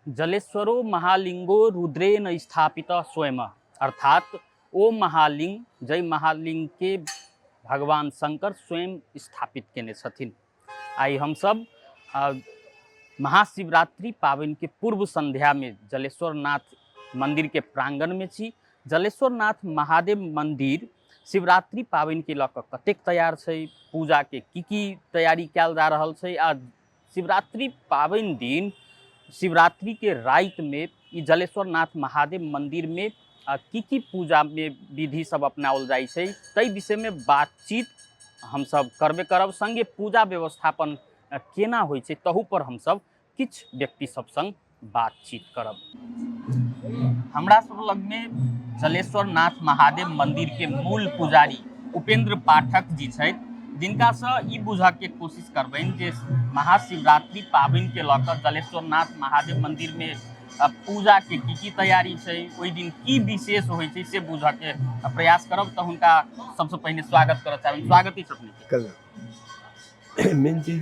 जलेश्वरो महालिंगो रुद्रेण स्थापित स्वयं, अर्थात ओ महालिंग जाहि महालिंग के भगवान शंकर स्वयं स्थापित केने छथिन। आइ हमसब महाशिवरात्रि पाबनि के पूर्व संध्या में जलेश्वरनाथ मंदिर के प्रांगण में छी। जलेश्वरनाथ महादेव मंदिर शिवरात्रि पाबनि के लऽ कऽ कतेक तैयार छै, पूजा के की की तैयारी कयल जा रहल छै आ शिवरात्रि पाबनि दिन शिवरात्रि के राति में ई जलेश्वरनाथ महादेव मंदिर में की की पूजा में विधि सब अपनाओल जाइ छै ताहि विषय में बातचीत हमसब करबे करब। संगे पूजा व्यवस्थापन केना होइ छै तहू पर हमसब किछु व्यक्ति सब संग बातचीत करब। हमरा सब लग में जलेश्वरनाथ महादेव मंदिर के मूल पुजारी उपेंद्र पाठक जी छथि, जिनका से ई बुझऽ के कोशिश करबनि जे महाशिवरात्रि पाबनि के लऽ कऽ जलेश्वरनाथ महादेव मंदिर में पूजा के की की तैयारी छै, ओहि दिन की विशेष होइ छै से बुझऽ के प्रयास करब। तऽ हुनका सबसँ पहिने स्वागत करऽ चाहबनि। स्वागत अछि अपने के। मेन चीज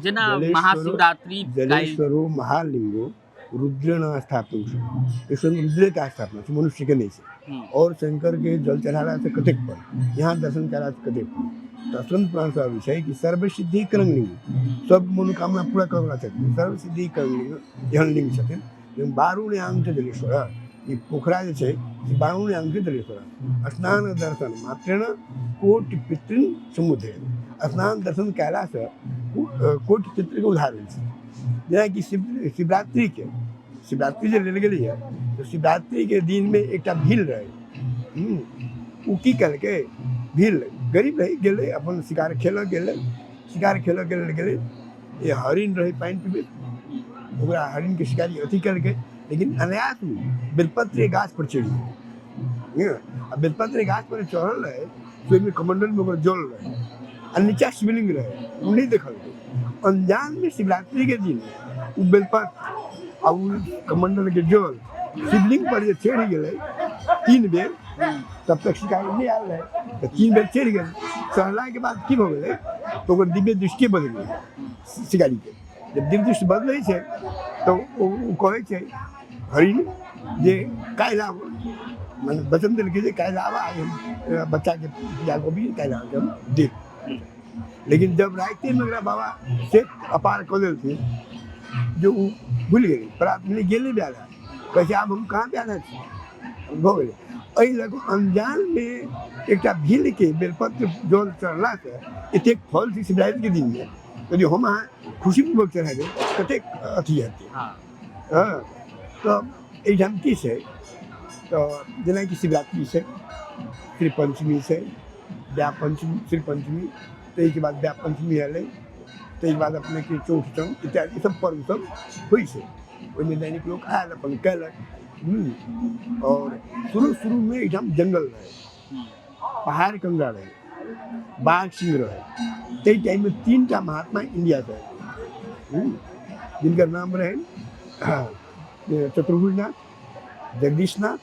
जेना महाशिवरात्रि जलेश्वरो महालिंगो रुद्रेण स्थापित, इसमें रुद्र का स्थापना छै, मनुष्य के नहीं छै। और शंकर के जल चढ़ाला से कतेक फल, यहाँ दर्शन करा से कतेक फल। तऽ स्कंद पुराण से अबै छै कि सर्वसिद्धि करण लिंग, सब मनोकामना पूरा करऽ वाला छथिन। सर्वसिद्धि करण लिंग एहन लिंग छथिन। बारुण जलेश्वर ई पोखरा जे छै से बारुण जलेश्वर स्नान दर्शन मात्रेण कोटि पितृ समुद्र। स्नान दर्शन कयलासँ कोटि पितृके उद्धार होइ छै। जेनाकि शिवरात्रिके शिवरात्रि जे लेल गेलैए तऽ शिवरात्रिके दिनमे एकटा भील रहै, ओ की केलकै, भील गरीब रहै, गेलै अपन शिकार खेलऽ गेलै, शिकार खेलऽ के लेल गेलै। ये हरिण रहै पानि पीबैत, ओकरा हरिणके शिकारी अथी केलकै, लेकिन अनायास ओ बेलपत्र गाछ पर चढ़ि गेलै। आ बेलपत्र गाछ पर चढ़ल रहै तऽ ओहिमे कमंडलमे ओकर जल रहै आ नीचा शिवलिंग रहै, ओ नहि देखलकै। अनजानमे शिवरात्रिके दिन ओ बेलपत्र आ ओ कमंडलके जल शिवलिंग पर जे चढ़ि गेलै 3 बेर, तब तक शिकारी नहि आयल रहै, तऽ 3 बेर चढ़ि गेलै। चढ़लाके बाद की भऽ गेलै तऽ ओकर दिव्य दृष्टि बदलि गेलै शिकारीके। जब दिव्य दृष्टि बदलै छै तऽ ओ कहै छै हरिण जे काल्हि आब, मने वचन देलकै जे काल्हि आब, आइ हम बच्चाके पूजा कऽ भी काल्हि अहाँके हम देब। लेकिन जब रातिमे ओकरा बाबा से अपार कऽ देलथिन जे ओ भूलि गेलै, प्राप्त नहि गेलै ब्याधा, कहै छै आब हम कहाँ ब्याधा छी, भऽ गेलै। एहि लऽ कऽ अनजानमे एकटा भीलके बेलपत्र जल चढ़लासँ एतेक फल छै शिवरात्रिके दिनमे, यदि हम अहाँ खुशीपूर्वक चढ़ेबै कतेक अथी हेतै। हँ, तऽ एहिठाम की छै तऽ जेनाकि शिवरात्रि छै, श्री पञ्चमी छै, व्याह पञ्चमी, श्री पञ्चमी, ताहिके बाद व्याह पञ्चमी एलै, ताहिके बाद अपनेके चौठचन इत्यादि सब पर्व सब होइ छै। ओहिमे दैनिक लोक आयल अपन कयलक। और शुरू शुरूमे एहिठाम जंगल रहै, पहाड़ कंगरा रहै, बाघ सिंह रहै। ताहि टाइममे 3 टा महात्मा इंडियासँ आयल, जिनकर नाम रहनि चतुर्भुजनाथ, जगदीशनाथ,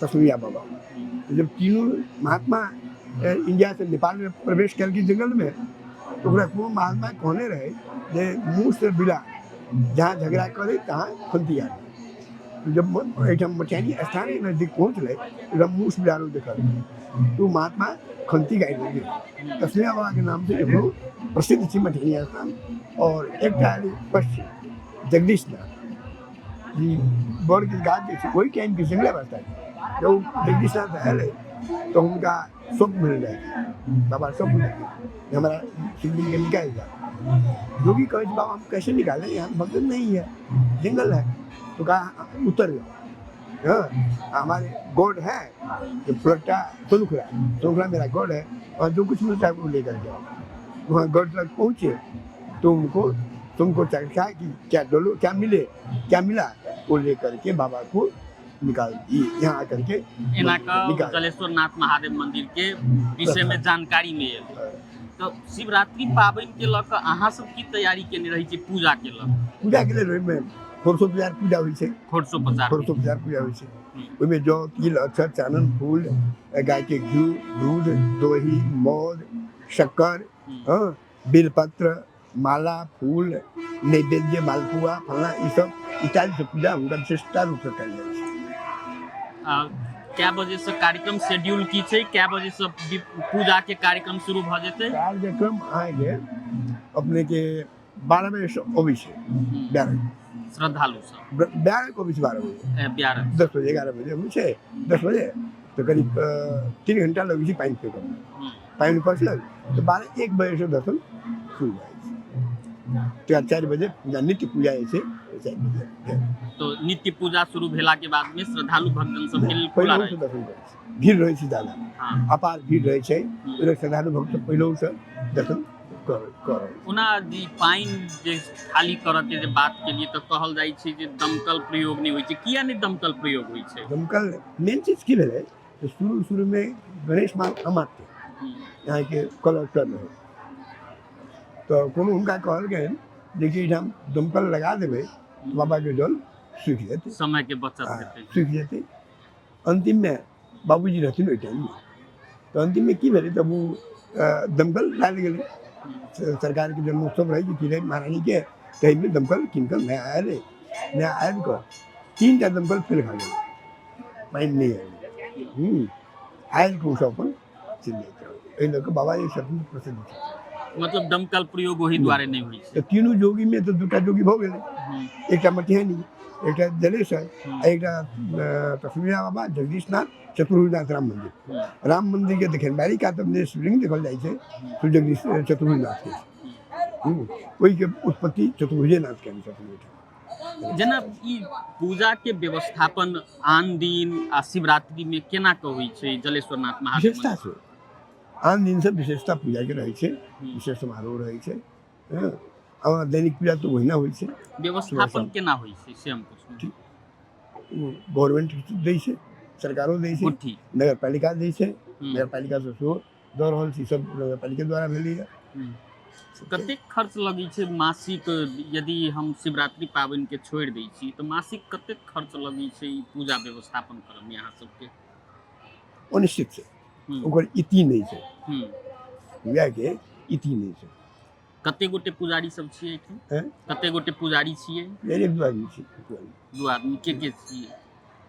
तस्मिया बाबा। जब तीनों महात्मा इंडिया से नेपाल में प्रवेश कलकै जंगलमे, तऽ ओकरा कोनो महात्मा कहने रहै जे मुँह से बिला जहाँ झगड़ा करे तहाँ खंती आबे। जब एहिठाम मटिहानी स्थान के नजदीक पहुँचलै, ओहिठाम मूस बिलारो देखल तो महात्मा खंती गाड़ि देलकै। तस्मिया बाबा के नाम से एखनो प्रसिद्ध छै मटिहानी स्थान। और एकटा पश्चिम जगदीशनाथ जी बड़के गाछ जे छै ओहि टाइमके जंगले अवस्था छै। जब जगदीशनाथ आयलै तऽ हुनका स्वप्न मिल जाइ, बाबा स्वप्न देलकै हमरा शिवलिंग के निकालि जा। जोगी कहै छै बाबा हम कैसे निकालें, यहाँ भगत नहीं है, जंगल है। तो कहा उतर जाओ, हाँ हमारे गॉड है जो फुलट्टा सोनखुरा, सोनखुरा मेरा गॉड है और जो कुछ मिलता है वो लेकर जाओ। वहाँ गॉड तक पहुँचे तो उनको तुमको चखा कि क्या डोलो क्या मिले क्या मिला, वो लेकर के बाबा को निकाल दिए यहाँ आकर के एना कऽ निकाल। जलेश्वरनाथ महादेव मंदिर के विषय में जानकारी में एल। तऽ शिवरात्रि पाबनि के लऽ कऽ अहाँ सब की तैयारी केने रहै छी पूजा के लऽ? पूजा के लेल ओहिमे षोडशोपचार पूजा होइ छै। षोडशोपचार। षोडशोपचार पूजा होइ छै। ओहिमे जौ तिल अक्षत चानन फूल गाय के घी दूध दही मौध शक्कर, हँ बेलपत्र माला फूल नैवेद्य मालपुआ फलना ई सब इत्यादि से पूजा हुनका विशेषता रूपसँ कयल जाइ छै। कए बजे से कार्यक्रम शेड्यूल की छै, कए बजे से पूजा के कार्यक्रम शुरू भऽ जेतै? कार्यक्रम अहाँके अपनेके 12 बजे अबै छै। 12 श्रद्धालु सब 12 अबै छै, 12 बजे, 11, 10 बजे, 11 बजे अबै छै। 10 बजे तऽ करीब 3 घंटा लगै छै पानि फेकऽमे। पानि फसलक तऽ 12-1 बजेसँ दर्शन शुरू भए जाइ छै। 4 बजे पूजा, नित्य पूजा जे छै 4 बजे। तो नित्य पूजा शुरू भेला के बाद में श्रद्धालु भक्तजन सब के लेल खुला रहै छै, दर्शन करै छै। भीड़ रहै छै ज्यादा, अपार भीड़ रहै छै। श्रद्धालु भक्त सब पहिलहुसँ दर्शन कर। ओना जी पानि जे खाली करऽ के जे बात के लिए तऽ कहल जाइ छै जे दमकल प्रयोग नहि होइ छै, किया नहि दमकल प्रयोग होइ छै? दमकल मेन चीज की भेलै तऽ शुरू शुरूमे गणेश मान अमात्य यहाँके कलेक्टर रहै, तऽ कोनो हुनका कहलकनि जे कि एहिठाम दमकल लगा देबै बाबाके जल सूखि जेतै, समयके बचत हेतै, सूखि जेतै। अन्तिममे बाबूजी रहथिन ओहि टाइममे, तऽ अन्तिममे की भेलै तब ओ दमकल लायल गेलै। सरकारके जन्मोत्सव रहै कि की रहै महारानीके, ताहिमे दमकल कीनकऽ नया आयल, नया आबि कऽ 3 टा दमकल फेल भऽ गेलै, पानि नहि आयल। आयल कऽ ओसभ अपन चलि जाइ छै। एहि लऽ कऽ बाबा जे छथिन प्रसिद्ध छथिन। मतलब दमकल प्रयोग ओहि दुआरे नहि होइ छै। तऽ तीनू जोगीमे तऽ 2टा जोगी भऽ गेलै, एकटा मटिहानी, एकटा जलेश्वर, आ एकटा तस्वीरा बाबा जगदीशनाथ चतुर्भुजनाथ राम मंदिर। राम मंदिर के दक्षिणबारी कातमे जे शिवलिंग देखल जाइ छै से जगदीश चतुर्भुजनाथ के, ओहिके उत्पत्ति चतुर्भुजेनाथ के छथिन ओहिठाम। जेना ई पूजा के व्यवस्थापन आन दिन आ शिवरात्रि में केना के होइ छै जलेश्वरनाथ महादेव? विशेषता छै आन दिन से विशेषता पूजा के रहै छै, विशेष समारोह रहै छै। हँ, दैनिक पूजा तऽ ओहिना होइ छै। व्यवस्थापन केना होइ छै से हम पुछलहुँ। गवर्नमेंट दै छै, सरकारो दै छै, नगरपालिका दै छै, नगरपालिका से सेहो दऽ रहल छै, सब नगरपालिका द्वारा भेलैए। कतेक खर्च लगै छै मासिक? यदि हम शिवरात्रि पाबनि के छोड़ि दै छी तऽ मासिक कतेक खर्च लगै छै ई पूजा व्यवस्थापन करऽमे अहाँ सबके? अनिश्चित छै, ओकर इति नहि छै, पूजाके इति नहि छै। कते गोटे पुजारी सब छियै एहिठाम? कते गोटे पुजारी छियै? एक दू आदमी छियै। दू आदमी के के छियै?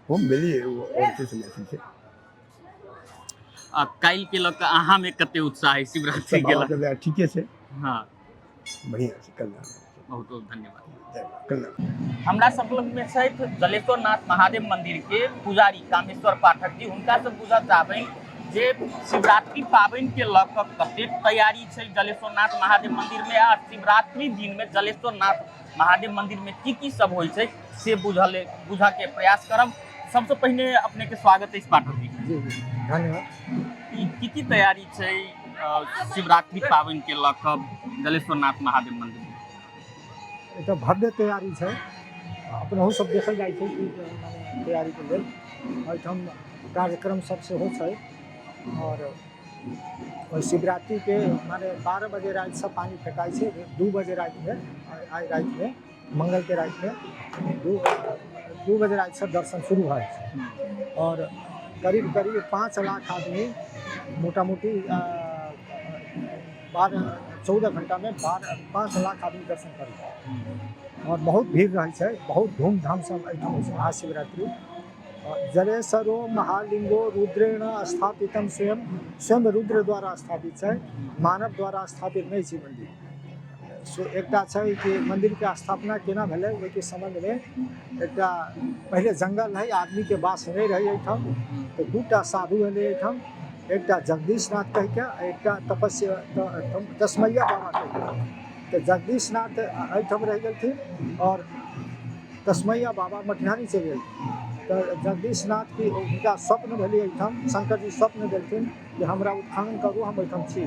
हम भेलियै, एगो आओर छै सन्यासी छै। आ काल्हि के लऽ कऽ अहाँमे कते उत्साह है शिवरात्रि के लऽ? ठीके छै, हँ बढ़िआँ छै। कल्याण, बहुत बहुत धन्यवाद। कल्याण। हमरा सब लगमे छथि जलेश्वरनाथ महादेव मंदिर के पुजारी कामेश्वर पाठक जी। हुनका से पूछऽ चाहबनि जे शिवरात्रि पाबनि के लऽ कऽ कतेक तैयारी छै जलेश्वरनाथ महादेव मंदिर में, आ शिवरात्रि दिन में जलेश्वरनाथ महादेव मंदिर में की की सब होइ छै से बुझऽ के प्रयास करब। सबसे पहिने अपने के स्वागत अछि पाठक जी। जी जी धन्यवाद। ई की की तैयारी छै शिवरात्रि पाबनि के लऽ कऽ जलेश्वरनाथ महादेव मंदिर में? एतऽ भव्य तैयारी छै, अपनहु सब देखल जाइ छै कि माने तैयारीके लेल एहिठाम कार्यक्रम सब सेहो छै। और ओहि शिवरात्रिके माने 12 बजे रातिसँ पानि फेकाइ छै, 2 बजे रातिमे, आइ रातिमे मंगलके रातिमे 2 बजे रातिसँ दर्शन शुरू भऽ जाइ छै। और करीब करीब 5 लाख आदमी मोटा मोटी 12-14 घंटामे 5 लाख आदमी दर्शन करै छै और बहुत भीड़ रहै छै, बहुत धूमधामसँ एहिठाम होइ छै महाशिवरात्रि। जलेश्वरो महालिंगो रुद्रेण स्थापितम स्वयं, स्वयं रुद्र द्वारा स्थापित छै, मानव द्वारा स्थापित नहि छै मंदिर। सो एकटा छै कि मंदिरके स्थापना केना भेलै ओहिके सम्बन्धमे एकटा पहिले जंगल रहै, आदमीके वास नहि रहै एहिठाम, तऽ 2टा साधु एलै एहिठाम, एकटा जगदीशनाथ कहिके, एकटा तपस्या तस्मैया बाबा कहिके। तऽ जगदीशनाथ एहिठाम रहि गेलखिन और तस्मैया बाबा मटिहानी चलि गेलखिन। तऽ जगदीशनाथ की हुनका स्वप्न भेलै एहिठाम, शंकरजी स्वप्न देलखिन कि हमरा उत्खनन करू, हम एहिठाम छी।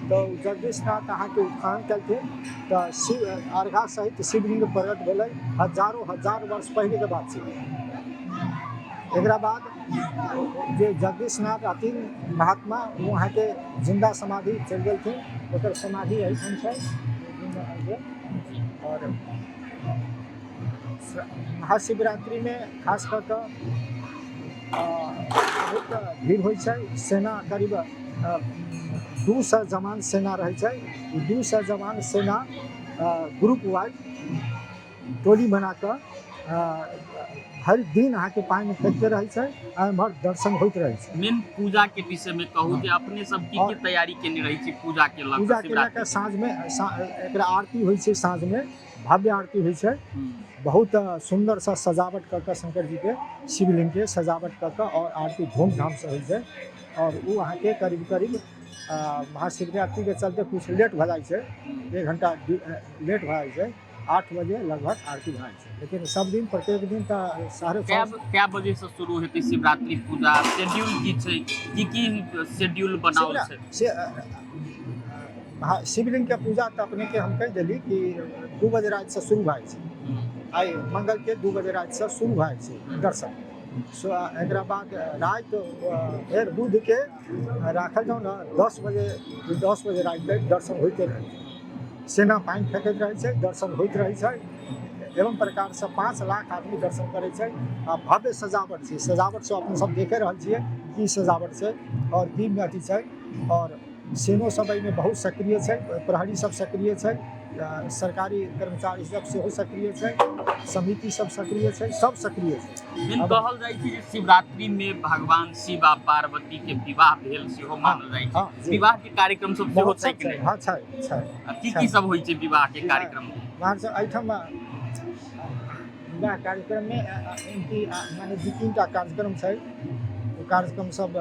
तऽ जगदीशनाथ अहाँके उत्खनन केलखिन तऽ शिव अर्घा सहित शिवलिंग प्रकट भेलै, हजारो हजार वर्ष पहिलेके बात छै। एकरा बाद जे जगदीशनाथ रहथिन महात्मा, ओ अहाँके जिन्दा समाधि चलि गेलखिन, ओकर समाधि एहिठाम छै। और महाशिवरात्रिमे खास कऽ कऽ बहुत भीड़ होइ छै, सेना करीब 200 जवान सेना रहै छै। 200 जवान सेना ग्रुप वाइज टोली बना कऽ हर दिन अहाँके पानि फेकते रहै छै आ एम्हर दर्शन होइत रहै छै। मेन पूजा के विषय में कहू जे अपने सब की की तैयारी केने रहै छी पूजा के लऽ पूजा के लऽ कऽ साँझमे एकरा आरती होइ छै, साँझमे भव्य आरती होइ छै। बहुत सुन्दरसँ सजावट कऽ कऽ शंकर जीके शिवलिंगके सजावट कऽ कऽ आओर आरती धूमधामसँ होइ छै। आओर ओ अहाँके करीब करीब महाशिवरात्रिके चलते किछु लेट भऽ जाइ छै, 1 घंटा लेट भऽ जाइ छै, 8 बजे लगभग आरती भऽ जाइ छै। लेकिन सब दिन प्रत्येक दिन तऽ 6:30 कै बजे से शुरू हेतै शिवरात्रि पूजा? शेड्यूल की छै, की की शेड्यूल बनाओल छै? से शिवलिंगके पूजा तऽ अपनेके हम कहि देली कि 2 बजे रातिसँ शुरू भए जाइ छै। आइ मंगलके 2 बजे रातिसँ शुरू भए जाइ छै दर्शन। एकरा बाद राति फेर बुधके राखल जाउ ने 10 बजे राति तक दर्शन होइते रहै छै। सेना पानि फेकैत रहै छै, दर्शन होइत रहै छै। एवं प्रकारसँ 5 लाख आदमी दर्शन करै छै। आ भव्य सजावट छै, सजावट सब अपने सब देखे रहल छियै की सजावट छै आओर की अथी छै। आओर सेनो सब एहिमे बहुत सक्रिय छै, प्रहरी सब सक्रिय छै, सरकारी कर्मचारी सब सेहो सक्रिय छै, समिति सब सक्रिय छै, सब सक्रिय छै। कहल जाइ छै जे शिवरात्रि में भगवान शिव आ पार्वती के विवाह भेल सेहो मानल जाइ छै। विवाह के कार्यक्रम सब सेहो छै कि नहि? हाँ छै छै। की की सब होइ छै विवाह के कार्यक्रम? वहाँ से एहिठाम विवाह कार्यक्रम में माने 2-3 टा कार्यक्रम छै। ओ कार्यक्रम सब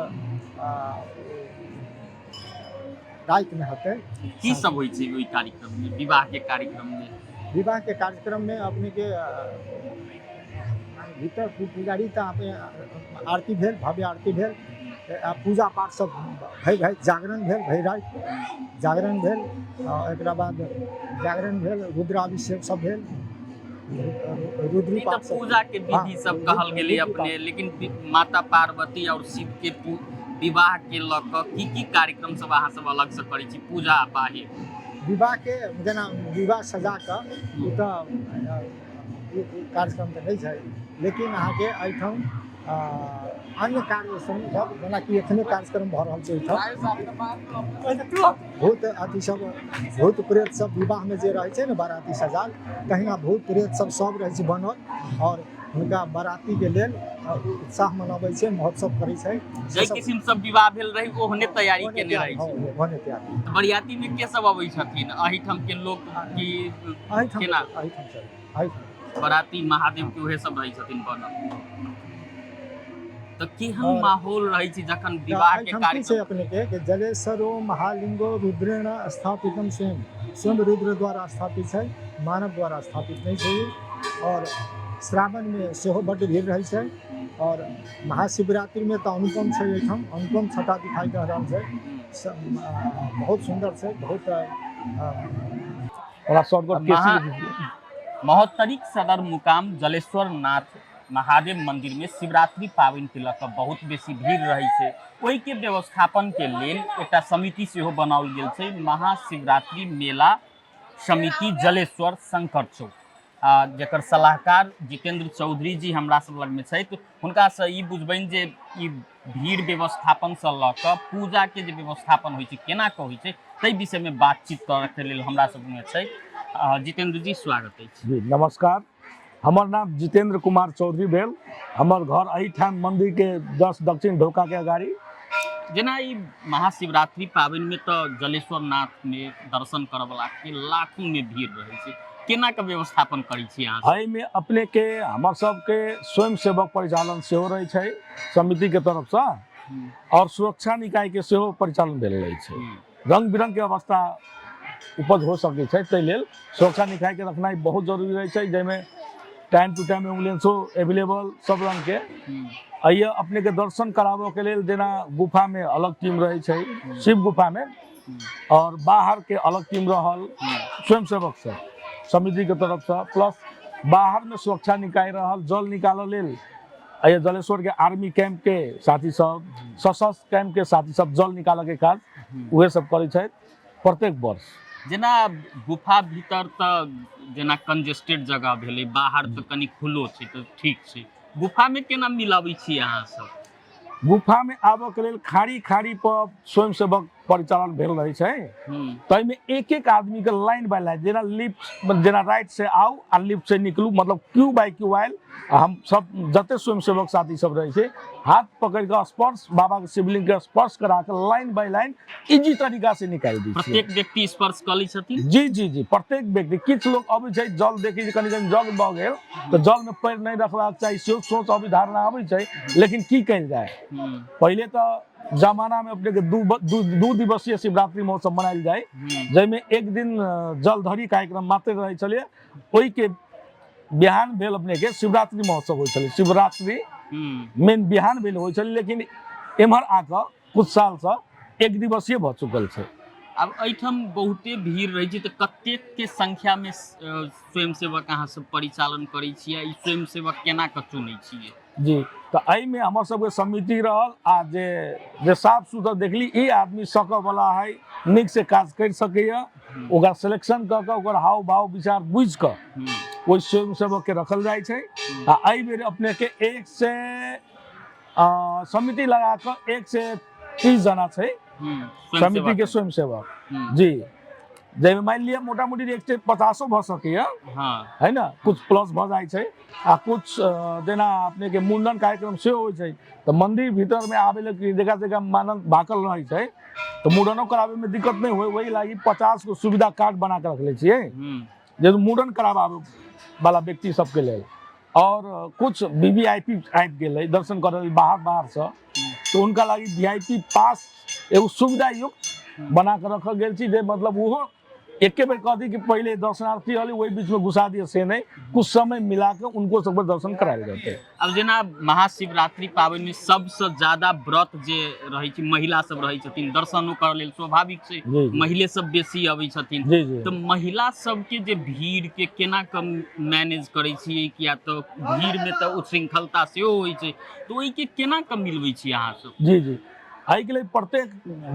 राति में हेतै। की सब होइ छै ओहि कार्यक्रम में, विवाह के कार्यक्रम में? विवाह के कार्यक्रम में अपने के भीतर पुजारी तऽ अपने आरती भेल, भव्य आरती भेल, पूजा पाठ सब भरि राति जागरण भेल, भरि राति जागरण भेल। एकरा बाद जागरण भेल, रुद्राभिषेक सब भेल, रुद्री पाठ सब। पूजा के विधि सब कहल गेलै अपने, लेकिन माता पार्वती और शिव के विवाह के लऽ कऽ की की कार्यक्रम सब अहाँ सब अलग से करै छी पूजा बाहिर? विवाह के जेना विवाह सजा कऽ ओ तऽ कार्यक्रम तऽ नहि छै, लेकिन अहाँके एहिठाम अन्य कार्यक्रम सब जेनाकि एखने कार्यक्रम भऽ रहल छै एहिठाम भूत अथी सब, भूत प्रेत सब विवाहमे जे रहै छै ने बाराती सजाल, तहिना भूत प्रेत सब सब रहै छै बनल और हुनका बारातीके लेल उत्साह मनाबै छै, महोत्सव करै छै। जाहि किसिम सब विवाह भेल रही ओहने तैयारी केने रहै छै। ओहने तैयारी। बरियाती में के सब अबै छथिन? एहिठाम के लोक की केना? एहिठाम सब बराती महादेव के उहे सब रहै छथिन बनल। तऽ केहन माहौल रहै छै जखन विवाह के कार्यक्रम छै अपने के? जलेश्वरो महालिंगो रुद्रेण स्थापितम स्वयं, स्वयं रुद्र द्वारा स्थापित छै, मानव द्वारा स्थापित नहि छै। और श्रावण में सेहो बड्ड भीड़ रहै छै और महाशिवरात्रि में तऽ अनुपम छै, एहिठाम अनुपम छटा दिखाई दऽ रहल छै, बहुत सुन्दर छै, बहुत। महोत्तरीक सदर मुकाम जलेश्वर नाथ महादेव मंदिर में शिवरात्रि पाबनि के लऽ कऽ बहुत बेसी भीड़ रहै छै। ओहिके व्यवस्थापन के लेल एकटा समिति सेहो बनाओल गेल छै, महाशिवरात्रि मेला समिति जलेश्वर शंकर चौक, जकर सलाहकार जितेंद्र चौधरी जी हमरा सब लगमे छथि। हुनकासँ ई बुझबनि जे ई भीड़ व्यवस्थापनसँ लऽ कऽ पूजाके जे व्यवस्थापन होइ छै केना कऽ होइ छै, ताहि विषयमे बातचीत करऽके लेल हमरा सबमे छै। जितेंद्र जी स्वागत अछि। जी नमस्कार, हमर नाम जितेंद्र कुमार चौधरी भेल, हमर घर एहिठाम मंदिर के 10 दक्षिण ढोका के अगाड़ी। जेना ई महाशिवरात्रि पाबनि में तऽ जलेश्वर नाथ में दर्शन करऽवला के लाखों में भीड़ रहै छै, केना के व्यवस्थापन करै छी अहाँ? एहिमे अपने के हमर सबके स्वयं सेवक परिचालन सेहो रहै छै समिति के तरफसँ, और सुरक्षा निकाय के सेहो परिचालन भेल रहै छै। रंग बिरंग के अवस्था उपज हो सकै छै, ताहि लेल सुरक्षा निकाय के रखनाइ बहुत जरूरी रहै छै, जाहिमे टाइम टू टाइम एम्बुलेंसो अवेलेबल सब रंग के। अइए अपने के दर्शन कराबऽ के लेल जेना गुफा में अलग टीम रहै छै, शिव गुफा में, और बाहर के अलग टीम रहल स्वयं सेवक सब समिति के तरफसँ, प्लस बाहर में सुरक्षा निकाय रहल जल निकालऽ लेल। अइए जलेश्वर के आर्मी कैंप के साथी सब, सशस्त्र कैंप के साथी सब जल निकालऽ के काज उहे सब करै छथि प्रत्येक वर्ष। जेना गुफा भीतर तऽ जेना कंजेस्टेड जगह भेलै, बाहर तऽ कनि खुलो छै तऽ ठीक छै, गुफामे केना मिलाबै छी अहाँ सब? गुफा में आबऽ के लेल खाड़ी खाड़ी पर स्वयंसेवक परिचालन भेल रहै छै। ताहिमे एक एक आदमी के लाइन बाय लाइन, जेना लिफ्ट, जेना राइट से आउ आ लिफ्ट से निकलू, मतलब क्यू बाय क्यू आयल। आ हम सब जते स्वयंसेवक साथी सब रहै छै, हाथ पकड़ के स्पर्श, बाबा के शिवलिंग के स्पर्श करा के लाइन बाय लाइन इजी तरीका से निकालि दै छियै। प्रत्येक व्यक्ति स्पर्श कऽ लै छथिन? जी जी जी, प्रत्येक व्यक्ति। किछु लोग अबै छै, जल देखै छै, कनि कनि जल भऽ गेल तऽ जलमे पैर नहि रखबाक चाही, सेहो सोच अभिधारणा अबै छै, लेकिन की कयल जाय। पहिले तऽ जमानामे अपनेके दू दू दू दिवसीय शिवरात्रि महोत्सव मनायल जाय, जाहिमे एक दिन जलधरी कार्यक्रम मात्र रहै छलै, ओहिके बिहान भेल अपनेके शिवरात्रि महोत्सव होइ छलै। शिवरात्रि मेन बिहान भेल होइ छलै, लेकिन एम्हर आकऽ कुछ सालसँ एक दिवसीय भऽ चुकल छै। आब एहिठाम बहुते भीड़ रहै छै, तऽ कतेक के संख्या में स्वयंसेवक अहाँ सब परिचालन करै छियै? ई स्वयंसेवक केना कऽ चुनै छियै? जी, तऽ एहिमे हमर सबके समिति रहल आ जे जे साफ सुथर देखली ई आदमी सकऽ वाला है, नीक से काज करि सकैया, ओकरा सिलेक्शन कऽ कऽ ओकर हाव भाव विचार बुझि कऽ ओहि स्वयंसेवकके रखल जाइ छै। आ एहि बेर अपनेके एक से समिति लगा कऽ 130 जना छै समिति के स्वयंसेवक। जी, जाहिमे मानि लिअ मोटा मोटी 150 भऽ सकैया। है ने, कुछ प्लस भऽ जाइ छै। आ कुछ जेना अपने के मुंडन कार्यक्रम सेहो होइ छै, तऽ मंदिर भीतर में आबे लए जगह जगह मानल भाकल रहै छै, तऽ मुंडनो कराबे में दिक्कत नहि होय, ओहि लागी 50 गो सुविधा कार्ड बना के रखले छियै जे मुंडन कराबे वाला व्यक्ति सबके लेल। और कुछ वी वी I P आबि गेलै दर्शन करऽ लेल बाहर बाहरसँ, तऽ हुनका लागी वी I P पास एगो सुविधा युक्त बना कऽ रखल गेल छी, जे मतलब ओहो एके बेर कह दी कि पहिले दर्शनार्थी हली ओहि बीच में घुसा दिए, से नहीं, कुछ समय मिला के उनको सबके दर्शन करायल जेतै। अब जेना महाशिवरात्रि पाबनि में सबसँ ज्यादा व्रत जे रहै छै, महिला सब रहै छथिन, दर्शनो करऽ लेल स्वाभाविक छै जी महिले सब बेसी अबै छथिन। जी जी तऽ महिला सबके जे भीड़ के केना कम मैनेज करै छियै? किया तऽ भीड़ में तऽ उच्छृंखलता सेहो होइ छै, तऽ ओहिके केना कऽ मिलबै छियै अहाँ सब? जी जी, एहिके लेल प्रत्येक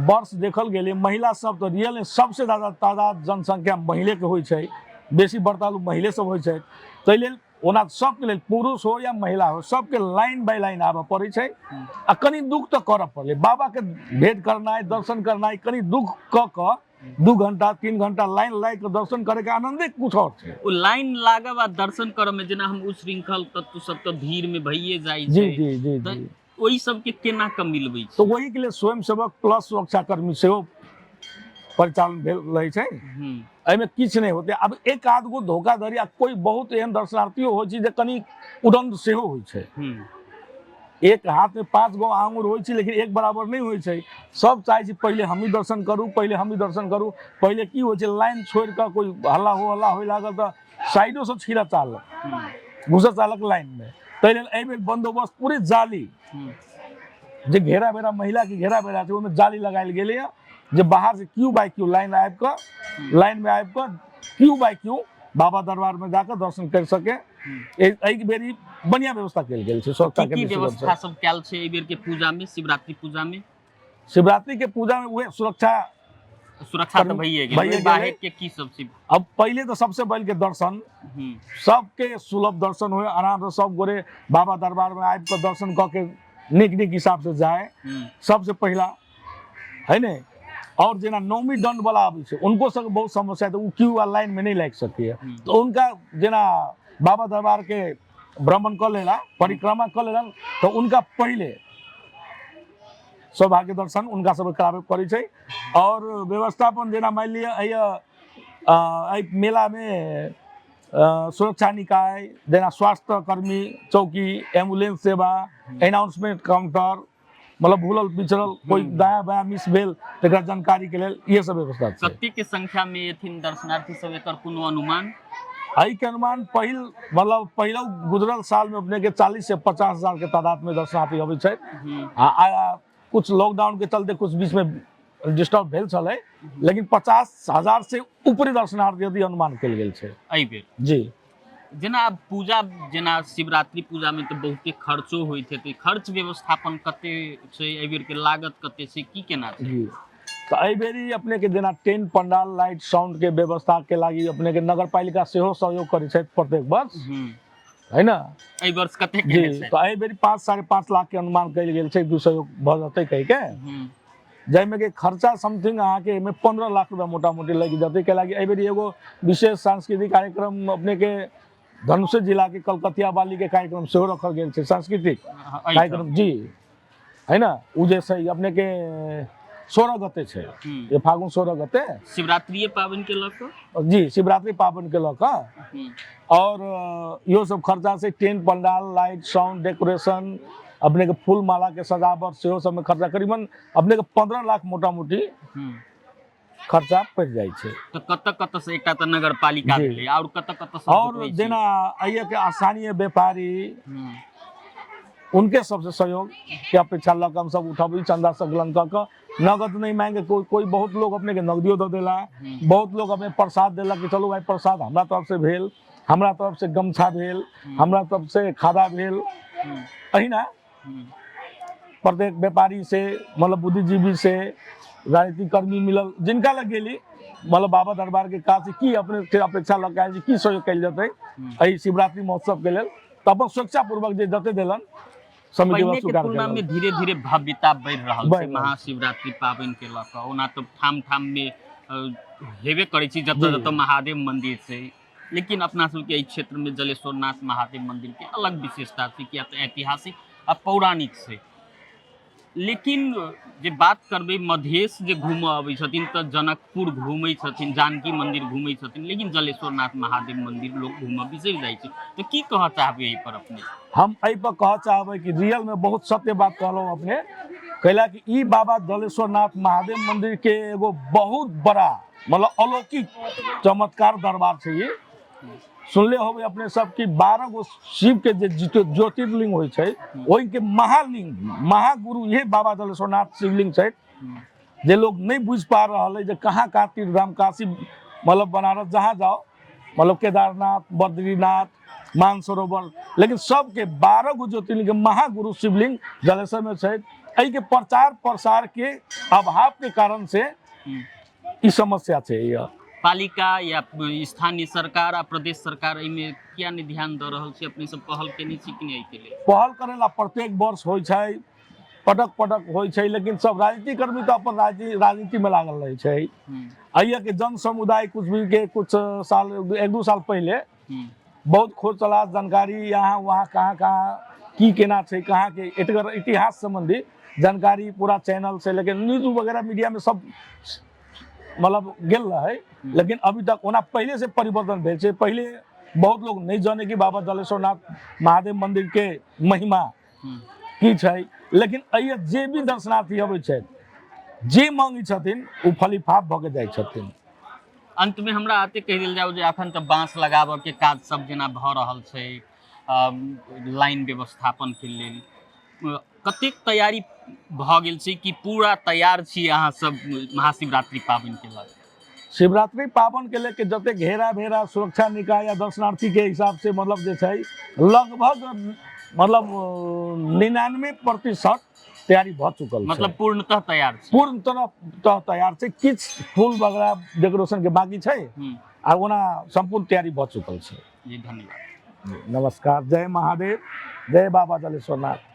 वर्ष देखल गेलै महिला सब तऽ रियल सबसे ज्यादा तादाद जनसंख्या महिलेके होइ छै, बेसी व्रतालु महिले सब होइ छै। ताहि लेल ओना सबके लेल पुरुष हो या महिला हो, सबके लाइन बाय लाइन आबऽ पड़ै छै आ कनि दुःख तऽ करऽ पड़लै। बाबाके भेंट करनाइ, दर्शन करनाइ, कनि दुःख कऽ कऽ 2 घंटा 3 घंटा लाइन लागि कऽ दर्शन करैके आनंदे कुछ और छै। ओ लाइन लागब आ दर्शन करऽ में जेना हम उच्छृंखल तत्व सब तऽ भीड़ में भइए जाइ जी छै। जी जी तऽ जी ओहि सबके केना कऽ मिलबै तऽ छी? ओहिके लेल स्वयंसेवक प्लस सुरक्षाकर्मी सेहो परिचालन भेल रहै छै। एहिमे किछु नहि होतै। आब एक आध गो धोखाधड़ी आ कोइ बहुत एहन दर्शनार्थियो होइ छै जे कनि उदंड सेहो होइ छै। एक हाथ में 5 गो आंगुर होइ छै, लेकिन एक बराबर नहि होइ छै। सब चाहै छै पहिले हमही दर्शन करू, पहिले हमही दर्शन करू। पहिले की होइ छै, लाइन छोड़ि कऽ कोइ हल्ला हो हल्ला होइ लागल तऽ साइडोसँ छिड़ऽ चाहलक, घुसऽ चाहलक लाइनमे। ताहि लेल एहिबेर बंदोबस्त पूरे जाली जे घेरा बेरा महिला के घेरा बेरा छै, ओहिमे जाली लगायल गेलैए, जे बाहर से क्यू बाय क्यू लाइन आबि कऽ, लाइन में आबि कऽ क्यू बाय क्यू बाबा दरबार में जाकऽ दर्शन कर सके। एहि बेर ई बढ़िया व्यवस्था कयल गेल छै सुरक्षा की के की दृष्टिकोण से। व्यवस्था सब कयल छै एहि बेर के पूजा में, शिवरात्रि पूजा में? शिवरात्रि के पूजा में उहे सुरक्षा सुरक्षा तऽ भइए गेल, भइए ओहि गेलै। बाहर के की सब छै? अब पहिले तऽ सबसे पहिले के दर्शन सबके सुलभ दर्शन होय, आराम से सब गोरे बाबा दरबार में आबि कऽ दर्शन कऽ के नीक नीक हिसाब से जाय, सबसे पहिला है ने। और जेना नौमी दंड वाला आबै छै, उनको सबके बहुत समस्या है, तऽ ओ क्यू आ लाइन में नहि लागि सकैए। तऽ उनका जेना बाबा दरबार के भ्रमण कऽ लेला, परिक्रमा कऽ लेलन, तऽ उनका पहिले सौभाग्य दर्शन उनका सबके कराबे पड़ै छै। और व्यवस्थापन जेना मानि लिअ एहि मेलामे सुरक्षा निकाय जेना स्वास्थ्य कर्मी चौकी, एम्बुलेंस सेवा, एनाउंसमेंट काउंटर, मतलब भूलल पिछड़ल कोई दायां बायां मिस भेल तकरा जानकारी के लेल ये सब व्यवस्था छै। कतेक के संख्या में एथिन दर्शनार्थी सब, एकर कोनो अनुमान? एहिके अनुमान पहिल मतलब पहिलो गुजरल साल में अपने के 40 से 50 हजार के तादाद में दर्शनार्थी अबै छै। आ कुछ लॉकडाउन के चलते कुछ बीच में डिस्टर्ब भेल छलै, लेकिन 50,000 से ऊपरी दर्शनार्थी यदि अनुमान कयल गेल छै एहि बेर। जी। जेना आब पूजा, जेना शिवरात्रि पूजा में तऽ बहुते खर्चो होइत हेतै, खर्च व्यवस्थापन कते छै एहि बेर के, लागत कते छै, की केना छै? जी, तऽ एहि बेरी अपने के जेना टेंट पंडाल लाइट साउंड के व्यवस्था के लागी अपने के नगर पालिका सेहो सहयोग करै छथि प्रत्येक वर्ष। है ने। एहि वर्ष कतेक जी, केने छै? तऽ एहि बेर 5-5.5 लाख के अनुमान कयल गेल छै, 2 सहयोग भऽ जेतै कहि के, जाहिमे कि खर्चा समथिंग अहाँके एहिमे 15 लाख रुपया मोटा मोटी लागि जेतै। कैलाकि एहि बेर एगो विशेष सांस्कृतिक कार्यक्रम अपने के धनुषे जिला के कलकतिया बाली के कार्यक्रम सेहो रखल गेल छै, सांस्कृतिक एहिठाम। कार्यक्रम जी, है ना। उ जे छै अपने के 16 गते छै, ये फागुन 16 गते शिवरात्रिये पाबनि के लऽ कऽ जी, शिवरात्रि पाबनि के लऽ कऽ। और इहो सब खर्चा छै, tent pandal, light sound decoration, अपने के फूल माला के सजावट सेहो सब में खर्चा करीबन अपने के 15 लाख मोटा मोटी खर्चा पड़ि जाइ छै। तऽ कतऽ कतऽ से? एकटा तऽ नगर पालिका जी। भेलै, आओर कतऽ कतऽ से और जुटबै छी? जेना एहिके के स्थानीय व्यापारी, उनके सबसे सहयोग के अपेक्षा लऽ कऽ हमसब उठबै, चंदा संकलन कऽ कऽ, नगद नहीं मांगे। कोई कोई बहुत लोग अपने के नगदियो दऽ देला, बहुत लोग अपने प्रसाद देलक कि चलू भाई प्रसाद हमरा तरफ से भेल, हमरा तरफ से गमछा भेल, हमरा तरफ से खादा भेल। एहिना प्रत्येक व्यापारी से, मतलब बुद्धिजीवी से, राजनीतिक कर्मी मिलल, जिनका लग गेली, मतलब बाबा दरबार के काज की अपने से अपेक्षा लऽ के आयल छी, की सहयोग कयल जेतै एहि शिवरात्रि महोत्सव के लेल, तऽ अपन स्वेच्छापूर्वक जे जते देलन समिति पहिने के स्वीकार तुलना में केलक। धीरे धीरे भव्यता बढ़ि रहल छै बढ़ि रहल। महाशिवरात्रि पाबनि के लऽ कऽ। ओना तऽ ठाम ठाम में हेबे करै छै जतऽ जतऽ महादेव मंदिर छै, लेकिन अपना सबके एहि क्षेत्र में जलेश्वरनाथ महादेव मंदिर के अलग विशेषता छै, किया तऽ ऐतिहासिक आ पौराणिक छै। लेकिन जे बात करबै, मधेश जे घूमऽ अबै छथिन तऽ जनकपुर घूमै छथिन, जानकी मंदिर घूमै छथिन, लेकिन जलेश्वरनाथ महादेव मंदिर लोग घूमऽ बिसरि जाइ छै। तऽ की कहऽ चाहबै एहि पर अपने? हम एहि पर कहऽ चाहबै कि रियल में बहुत सत्य बात कहलहुँ अपने, कैला कि ई बाबा जलेश्वरनाथ महादेव मंदिर के एगो बहुत बड़ा मतलब अलौकिक चमत्कार दरबार छै। ई सुनले होबै अपने सब कि 12 गो शिव के जे ज्योतिर्लिंग होइ छै, ओहि के महालिंग महागुरु इहे बाबा जलेश्वरनाथ शिवलिंग छै। जे लोग नहीं बुझ पा रहल है जे कहाँ कहाँ तीर्थधाम, काशी मतलब बनारस जहाँ जाओ, मतलब केदारनाथ, बद्रीनाथ, मानसरोवर, लेकिन सबके 12 गो ज्योतिर्लिंग के महागुरु शिवलिंग जलेश्वर में छै। एहि के प्रचार प्रसार के अभाव के कारण से ई समस्या छै। यह पालिका या स्थानीय सरकार आ प्रदेश सरकार एहिमे किया नहि ध्यान दऽ रहल छै? अपने सब पहल केने छी कि नहि एहिके लेल? पहल करै ला प्रत्येक वर्ष होइ छै, पटक पटक होइ छै, लेकिन सब राजनीतिक कर्मी तऽ अपन राजनीति में लागल रहै छै। एहिके जन समुदाय कुछ भी के कुछ साल, 1-2 साल पहिले बहुत खोज तलाश जानकारी यहाँ वहाँ कहाँ कहाँ की केना छै, कहाँ के एकर इतिहास संबंधी जानकारी पूरा चैनल से लेकिन न्यूज वगैरह मीडिया में सब मतलब गेल रहे, लेकिन अभी तक ओना पहले से परिवर्तन भेल छै। पहले बहुत लोग नहीं जाने कि बाबा जलेश्वरनाथ महादेव मंदिर के महिमा की छै, लेकिन एहि जे भी दर्शनार्थी अबै छथि, जे मांगै छथिन ओ फलीफाप भऽ के जाइ छथिन। अंत में हमरा एते कहि देल जाउ जे अखन तऽ बाँस लगाबऽ के काज सब जेना भऽ रहल छै, लाइन व्यवस्थापन के लेल कतेक तैयारी भऽ गेल छै, कि पूरा तैयार छी अहाँ सब महाशिवरात्रि पाबनि के लऽ? शिवरात्रि पाबनि के लेके जते घेरा भेरा सुरक्षा निकाय या दर्शनार्थी के हिसाब से मतलब जे छै लगभग मतलब 99% तैयारी भऽ चुकल छै। मतलब पूर्णतः तैयार छै? पूर्ण तरह तैयार छै। किछु फूल वगैरह डेकोरेशन के बाकी छै आ ओना सम्पूर्ण तैयारी भऽ चुकल छै। जी, धन्यवाद। नमस्कार, जय महादेव, जय बाबा जलेश्वरनाथ।